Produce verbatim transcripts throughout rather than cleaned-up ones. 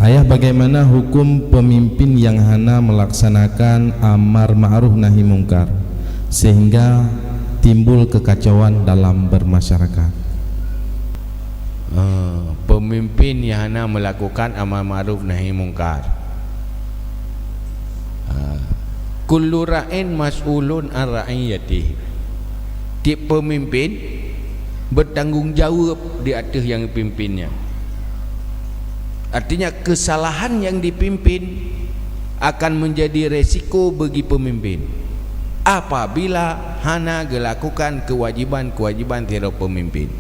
Ayah, bagaimana hukum pemimpin yang hana melaksanakan amar ma'ruf nahi mungkar sehingga timbul kekacauan dalam bermasyarakat? Ah, pemimpin yang hana melakukan amar ma'ruf nahi mungkar. Ah, kullu ra'in mas'ulun an ra'iyatihi. Tiep pemimpin bertanggung jawab di ateueh nyang pimpinnya. Artinya, kesalahan nyang dipimpin akan menjadi resiko bagi pemimpin apabila hana gelakukan kewajiban-kewajiban sidroe pemimpin.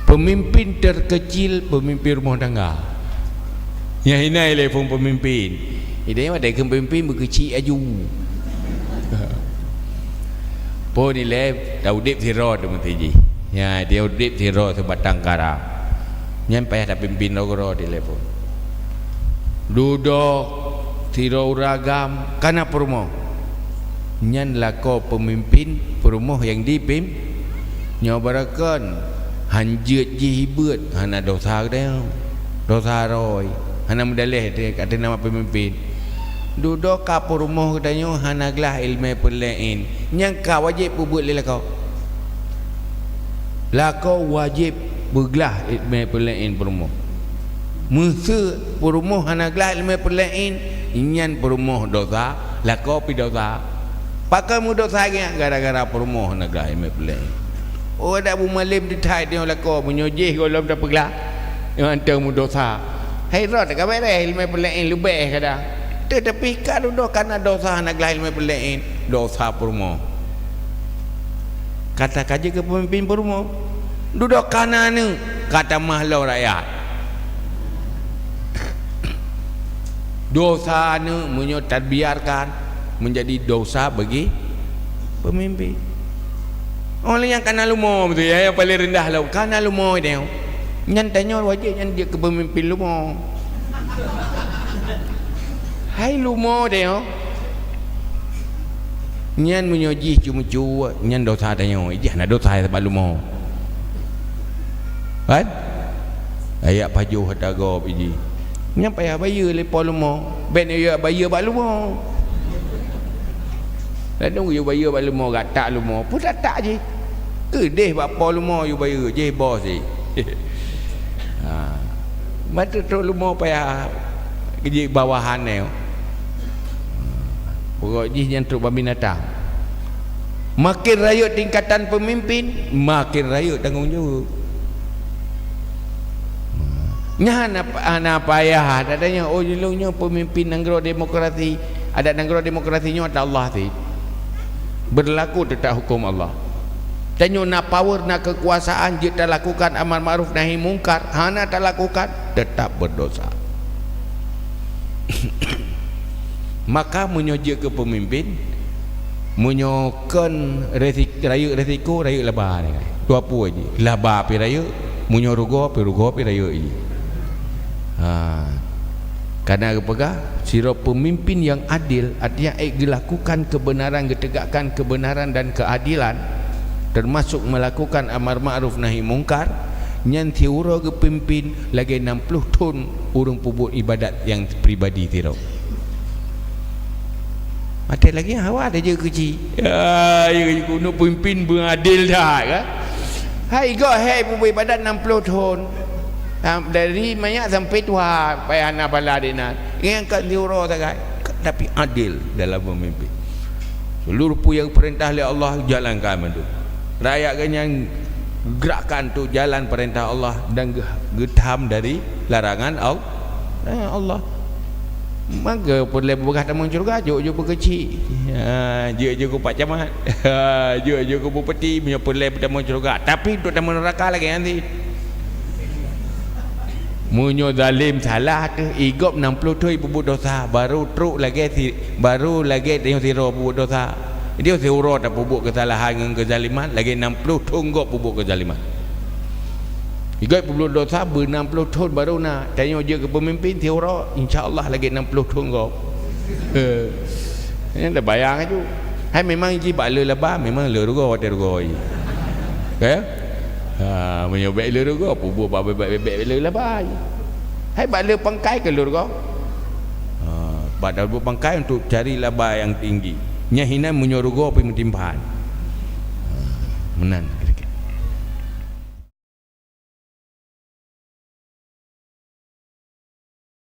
Pemimpin terkecil, pemimpin rumah tangga. Nyang hina ilée phon pemimpin. Idéh nyoe watée kheun pemimpin beukeuchik aju. Phon ilée ta udeb sidroe teumeuti jih. Nya, dia udeb sidroe sibatang kara. Nyan payah tapimpin droe-droe di level. Dudoe sidroe ureuëng agam kana peurumoh. Nyan lakoe peumimpin peurumoh nyang dipim-, nyoe barakon hanjeuet jih ibeut hana dosa geutanyoe. Dosa roi, hana meudaleh di ateueh nama peumimpin. Dudoe ka peurumoh geutanyoe hana glah iéleumé peuleuén, nyang ka wajéb peubuet lé lakoe. Lakoe wajéb beuglah iéleumé peuleuén peurumoh. Meuseu peurumoh hana glah iéleumé peuleuén, nyan peurumoh dosa, lakoe pi dosa. Pakon meudosa gét gara-gara peurumoh hana glah iéleumé peuleuén? Oh, dak beumalém teuthai tanyoe lakoe, meunyoe jih gohlom tapeuglah, nyan teuma meudosa. Hai rot ka béreh iéleumé peuleuén leubeh kadang. Teutapi ka dudoe kana dosa hana glah iéleumé peuleuén, dosa peurumoh. Kata ka jeuet keu peumimpin peurumoh. Dudoe kana neuh, ka tamah lom rakyat. Dosa neuh meunyoe tabiarkan menjadi dosa bagi peumimpin. Oleh nyang kana lumo beutôi, ya, nyang paling rendah lom kana lumo tanyoe. Nyan tanyoe wajéb nyan jeuet keu peumimpin lumo. Hai lumo tanyoe. Nyan meunyoe jih ceumeucue, nyan dosa tanyoe. Jih hana dosa sabab lumo. Kan? Ayak pajoh ata gob jih. Nyan payah bayeue lé po lumo. Bèk neuyue bayeue bak lumo. Ladôm geuyue bayeue bak lumo, gatak lumo. Peue tatak jih? Keudeh bak po lumo yue bayeue, jih bos jih. Ha. Mata trok lumo payah jih bawahan nyoe. Pokok jih nyan trok bak binatang. Makin rayeuk tingkatan peumimpin, makin rayeuk tanggong jaweueb. Nyan hana, hana payah. Dak tanyoe, oh, jih lôn nyoe peumimpin nanggroe demokrasi. Adak nanggroe demokrasi nyoe ata Allah cit. Berlaku teutap huköm Allah. Tanyoe na power, na keukuasaan, jeuet talakukan amar ma'ruf nahi mungkar, hana talakukan, teutap berdosa. Maka meunyoe jeuet keu peumimpin, meunyoe kon resi-, rayeuk resiko, rayeuk laba. Dua peue jih. Laba pi rayeuk, meunyoe rugoe pi, rugoe pi rayeuk jih. Ha. Kana geupeugah, sidroe peumimpin nyang adil, artinya, eh, geulakukan keubeunaran, geuteugakkan keubeunaran dan keuadilan, teumasok meulakukan amar ma'ruf nahi mungkar, nyan siuroe geupimpin lagée nam ploh thon ureuëng peubuet iébadat nyang pribadi sidroe. Maté lagée hawa ada je keuci. Ya, ya, keuneuk pimpin beuadil that, kan? Hai gok hai peubuet iébadat nam ploh thon. Tam-, dari manyak sampai tuha, payah na bala dinan. Nyang ka siuroe sagai, tapi adil dalam memimpin. Seluruh peue nyang peurintah lé Allah, jalankan mandum. Rakyat geuhnyan geugerakkan untuk jalan peurintah Allah dan geu-, geutham dari larangan Al-, larangan Allah. Maka peureulée beubeugah tamong syeuruga, jok-jok beukeuchik. Ha, jok-jok keu Pak Camat. Ha, jok-jok keu Bupati, meunyoe peureulée tamong syeuruga. Tapi untuk tamong neuraka lagée nyan cit. Meunyoe zalim salah teuh, i gob nam ploh thon peubuet dosa, baru trok lagée si, baru lagée tanyoe sidroe peubuet dosa. Jadi siuroe tapeubuet keusalahan ngon keuzaliman, lagée nam ploh thon gob peubuet keuzaliman. I gob peubuet dosa beu nam ploh thon baru na, tanyoe jeuet keu peumimpin siuroe, insya Allah lagée nam ploh thon gob. Nyan tabayang aju. Hai memang jih bak le laba, memang le rugoe watée rugoe jih. Ka? Ha, meunyoe bék le rugoe, peubuet bak bèk-bèk le laba jih. Hai bak le pangkai keu lôn rugoe. Ha, bak le pangkai untuk cari laba nyang tinggi. Nyan hinan meunyoe rugoe pih meutimpan. Ha, meunan.